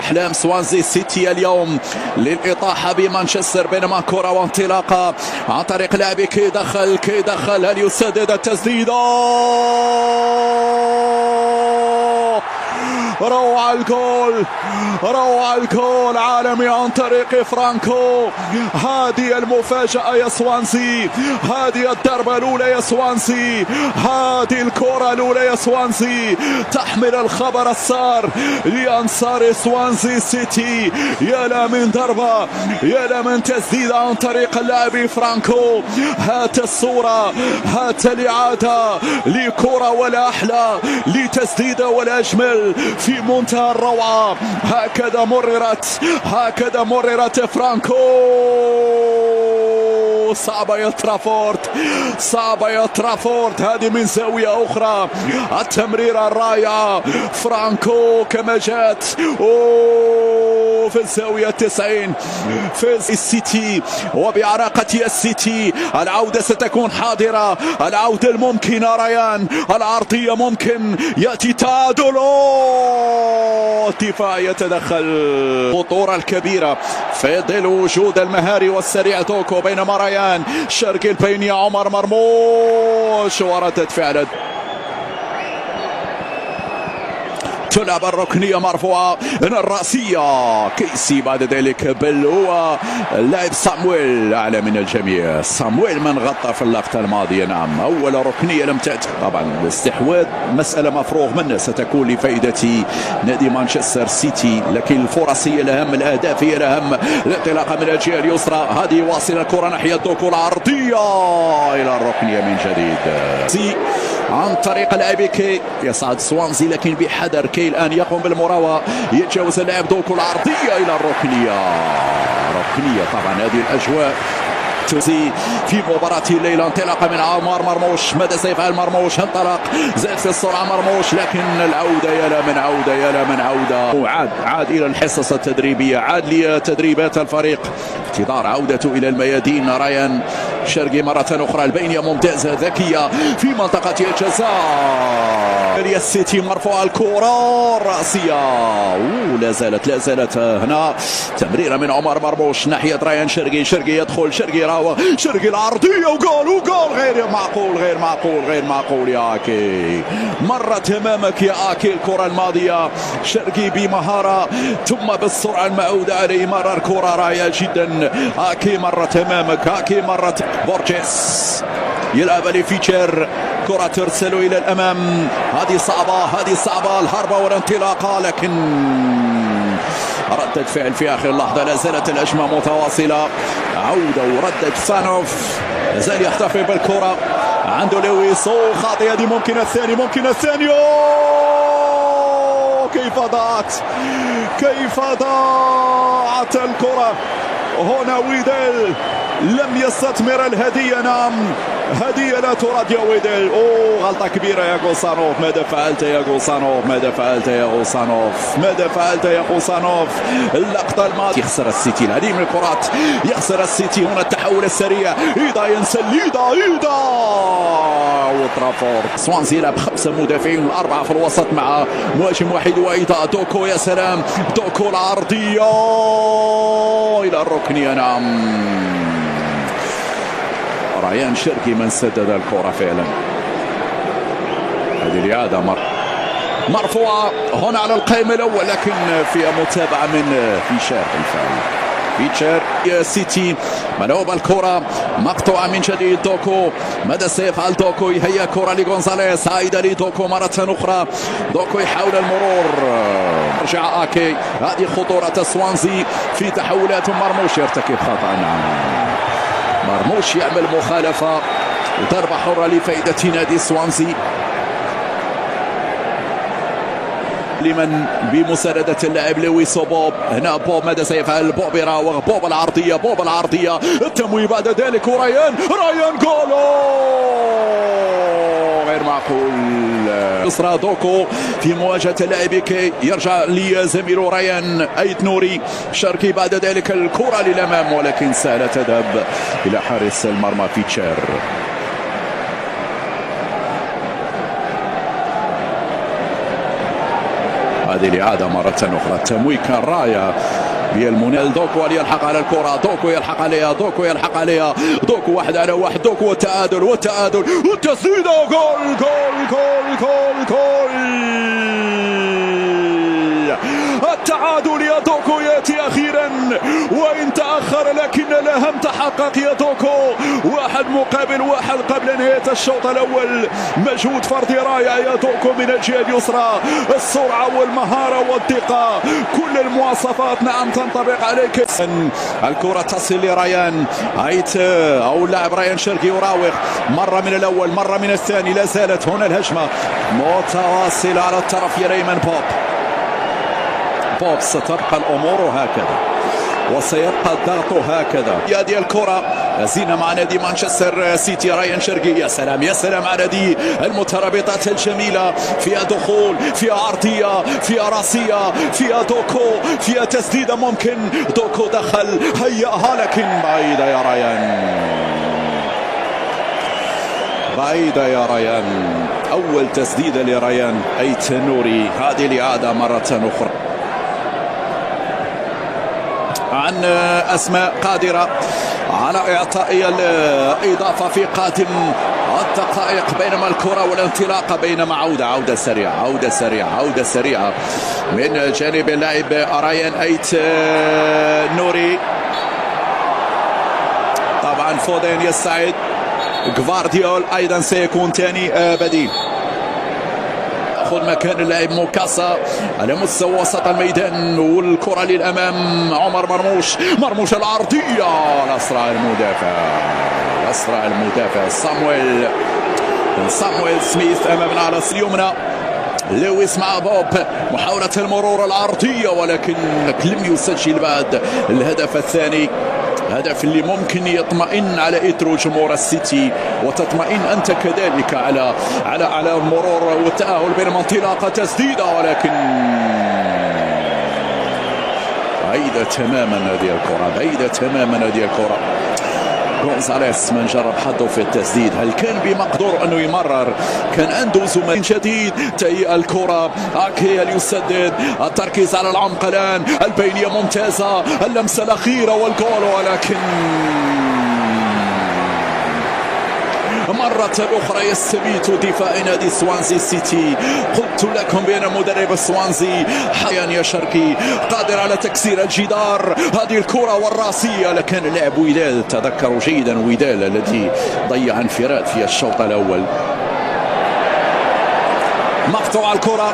أحلام سوانزي سيتي اليوم للإطاحة بمانشستر. بينما كرة وانطلاقة عن طريق لاعب كي دخل، هل يسدد التسديدة؟ روعة الجول، روعة الجول عالمي عن طريق فرانكو. هذه المفاجأة يا سوانزي، هذه الضربة الأولى يا سوانزي، هذه الكرة الأولى يا سوانزي، تحمل الخبر السار لأنصار سوانزي سيتي. يا لا من ضربة، يا لا من تسديدة عن طريق اللاعب فرانكو. هات الصورة، هات الإعادة، لكرة ولا أحلى، لتسديدة ولا أجمل، في منتهى الروعة. هكذا مررت، هكذا مررت فرانكو. صعبة يا ترافورد، صعبة يا ترافورد، هذه من زاوية أخرى. التمريرة الرائعة فرانكو كما جات في الزاوية 90 في السيتي، وبعراقة السيتي العودة ستكون حاضرة، العودة الممكنة. ريان العرضية ممكن يأتي تعادل، الدفاع يتدخل. خطورة الكبيرة في ظل وجود المهاري والسريع دوكو. بينما ريان شرقي البينية عمر مرموش، وردة فعل. تلعب الركنية مرفوعة الرأسية، كيسي بعد ذلك، بل هو اللاعب سامويل أعلى من الجميع. سامويل من غطى في اللقطة الماضية. نعم، أول ركنية لم تأتي. طبعا الاستحواذ مسألة مفروغ منها، ستكون لفائدة نادي مانشستر سيتي، لكن الفرص هي الأهم، الأهداف هي الأهم. الانطلاقة من الجهة اليسرى، هذه واصلة الكرة ناحية دوكو، العرضية إلى الركنية من جديد عن طريق اللاعب كي. يصعد سوانزي لكن بحذر. كي الآن يقوم بالمراوغة، يتجاوز اللاعب دوكو، العرضية إلى الركنية، ركنية. طبعا هذه الأجواء في مباراة الليلة. انطلاقة من عمر مرموش، ماذا سيفعل مرموش؟ انطلق، زاد في السرعة مرموش، لكن العودة يا لا من عودة، يا لا من عودة. وعاد عاد إلى الحصص التدريبية، عاد لتدريبات الفريق، انتظار عودته إلى الميادين. ريان شرقي مرة أخرى، البينية ممتازة ذكية في منطقة الجزاء. السيتي مرفوعة الكرة الرأسية، لا زالت، لا زالت هنا تمريرة من عمر مرموش ناحية ريان شرقي. شرقي يدخل، شرقي راوغ، شرقي العرضية وجول، وجول غير معقول، غير معقول، غير معقول يا آكي. مرت أمامك يا آكي الكرة الماضية. شرقي بمهارة ثم بالسرعة المعودة عليه مرر كرة رائعة جدا. آكي مرت أمامك، آكي مرت. بورجيس يلعب لفيتشر، كرة ترسل إلى الأمام، هذه صعبة، هذه صعبة، الهربة والانطلاقة، لكن ردة فعل في آخر لحظة. لا زالت الهجمة متواصلة، عودة وردة سانوف، لا زال يحتفظ بالكرة، عنده لويس، خاطئة هذه، ممكن الثاني، ممكن الثاني. كيف ضاعت، كيف ضاعت الكرة هنا. ويدل لم يستثمر الهدية. نعم، هدية لا ترد يا ويدل. أوه، غلطة كبيرة يا غوسانوف. ماذا فعلت يا غوسانوف؟ ماذا فعلت يا غوسانوف؟ ماذا فعلت يا غوسانوف؟ اللقطة الماضية يخسر السيتي العديد من الكرات، يخسر السيتي هنا. التحول السريع، إيدا ينسل، إيدا، إيدا وترافورد. سوانزي يلعب 5 مدافعين، 4 في الوسط مع مهاجم واحد وإيدا. دوكو، يا سلام، دوكو العرضية إلى الركنية. نعم، ريان شرقي من سدد الكرة فعلا. هذه الإعادة مرفوعة هنا على القائم الأول، لكن فيها متابعة من فيشر بالفعل. فيتشر سيتي ملعوبة الكرة، مقطوعة من جديد. دوكو، ماذا سيفعل دوكو؟ هي كرة لغونزاليس، عائدة لدوكو مرة أخرى. دوكو يحاول المرور، رجع آكي. هذه خطورة سوانزي في تحولات. مرموش يرتكب خطأ. نعم، مرموش يعمل مخالفة وضربة حرة لفائدة نادي سوانزي. لمن بمساندة اللاعب لويس بوب. هنا بوب، ماذا سيفعل بوب؟ يراوغ، بوب العرضية، بوب العرضية، التمويه بعد ذلك، وريان، ريان جول غير معقول. يسرى دوكو في مواجهة اللاعب كي، يرجع لزميله ريان أيت نوري. شرقي بعد ذلك الكرة للأمام، ولكن سهلة تذهب إلى حارس المرمى فيتشر. هذه الإعادة مرة أخرى، التمويه كان رائع بالمنال. دوكو يلحق على الكرة، دوكو يلحق عليها، دوكو يلحق عليها، دوكو واحد على واحد، دوكو والتعادل والتعادل والتسديدة، جول جول جول جول جول. التعادل يا دوكو ياتي اخيرا وان تاخر، لكن الاهم تحقق يا دوكو. 1-1 قبل نهاية الشوط الاول. مجهود فردي رائع يا دوكو من الجهة اليسرى، السرعة والمهاره والدقه، كل المواصفات نعم تنطبق عليك. الكره تصل لريان ايت او اللاعب ريان شرقي يراوغ، مرة من الاول مرة من الثاني، لا زالت هنا الهجمة متواصلة على الطرف الايمن. بوب ستبقى الأمور هكذا وسيبقى الضغط هكذا. هذه الكرة زينة مع نادي مانشستر سيتي. ريان شرقي، يا سلام يا سلام على هذه المترابطات الجميلة، فيها دخول، فيها عرضية، فيها راسية، فيها دوكو، فيها تسديدة ممكن. دوكو دخل هيأها لكن بعيدة يا ريان، بعيدة يا ريان. أول تسديدة لريان أيت نوري. هذه الإعادة مرة أخرى عن أسماء قادرة على إعطاء الإضافة في قادم الدقائق، بينما الكرة والانطلاقة، بينما عودة سريعة، عودة سريعة، عودة سريعة من جانب اللاعب ريان أيت نوري. طبعا فودين يستعد، غفارديول أيضا سيكون ثاني بديل. يأخذ مكان اللاعب موكاسا على مستوى وسط الميدان، والكرة للأمام عمر مرموش، مرموش العرضية، الأسرع المدافع، الأسرع المدافع سامويل سميث أمامنا على اليمنى. لويس مع بوب، محاولة المرور العرضية ولكن لم يسجل بعد الهدف الثاني، هدف اللي ممكن يطمئن على إثره جمهور السيتي، وتطمئن أنت كذلك على على على المرور والتأهل. بينما انطلاقة تسديدة ولكن بعيدة تماما هذه الكرة، بعيدة تماما هذه الكرة. غونزاليس من جرب حظه في التسديد، هل كان بمقدور أنه يمرر؟ كان عنده زملاء جديد. تهيئ الكرة، أكيل يسدد، التركيز على العمق الآن، البينية ممتازة، اللمسة الأخيرة والجول، ولكن مرة أخرى يستميت دفاع نادي سوانزي سيتي. قلت لكم بأن مدرب سوانزي حيان يا شرقي قادر على تكسير الجدار. هذه الكرة والراسية، لكن لاعب وداد، تذكروا جيدا وداد الذي ضيع انفراد في الشوط الأول. مقطوع الكرة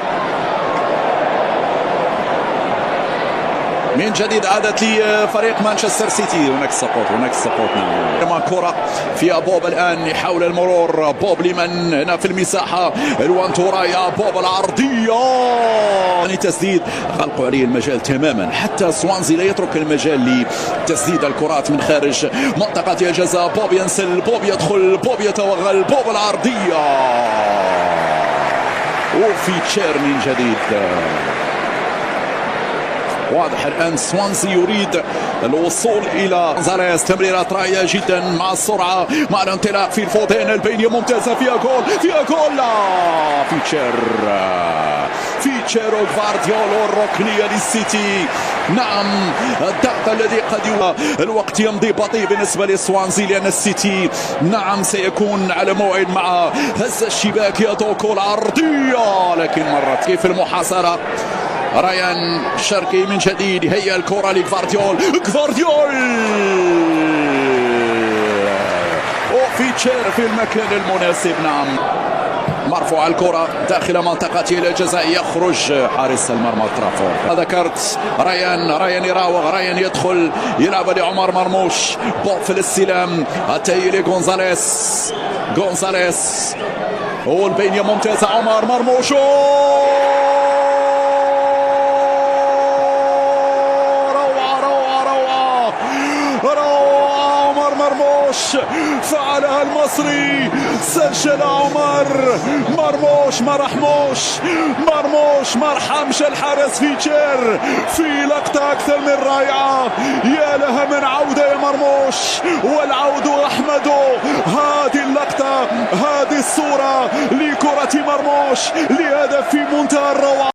من جديد، عادت لفريق مانشستر سيتي. هناك سقوط، هناك سقوط نعم. كرة في بوب الآن يحاول المرور، بوب لمن هنا في المساحة، الوانتورا يا بوب العرضية، تسديد، غلقوا عليه المجال تماما، حتى سوانزي لا يترك المجال لتسديد الكرات من خارج منطقة الجزاء. بوب ينسل، بوب يدخل، بوب يتوغل، بوب العرضية، وفي تشير من جديد. واضح الآن سوانزي يريد الوصول إلى غونزاليس. تمريرات رائعة جدا مع السرعة، مع الانطلاق في الفودين، البينية ممتازة، فيها جول، فيها جول، لا فيتشر، فيتشر غفارديول، الركنية للسيتي. نعم الضغط الذي قد الوقت يمضي بطيء بالنسبة لسوانزي، لأن السيتي نعم سيكون على موعد مع هز الشباك يا دوكو العرضية، لكن مرت كيف المحاصرة. ريان شرقي من جديد، هي الكرة لغفارديول، غفارديول وفيتشر في المكان المناسب. نعم مرفوع الكرة داخل منطقة الجزاء، يخرج حارس المرمى ترافور. ذكرت ريان، ريان يراوغ، ريان يدخل، يلعب لعمر مرموش، بوب في الاستلام، التهيئة لغونزاليس، غونزاليس والبينية ممتازة، عمر مرموش، مرموش فعلها المصري، سجل عمر مرموش، ما رحموش مرموش، ما رحمش الحارس فيتشر في لقطة أكثر من رائعة. يا لها من عودة يا مرموش، والعود أحمد. هذه اللقطة، هذه الصورة لكرة مرموش، لهدف في منتهى الروعة.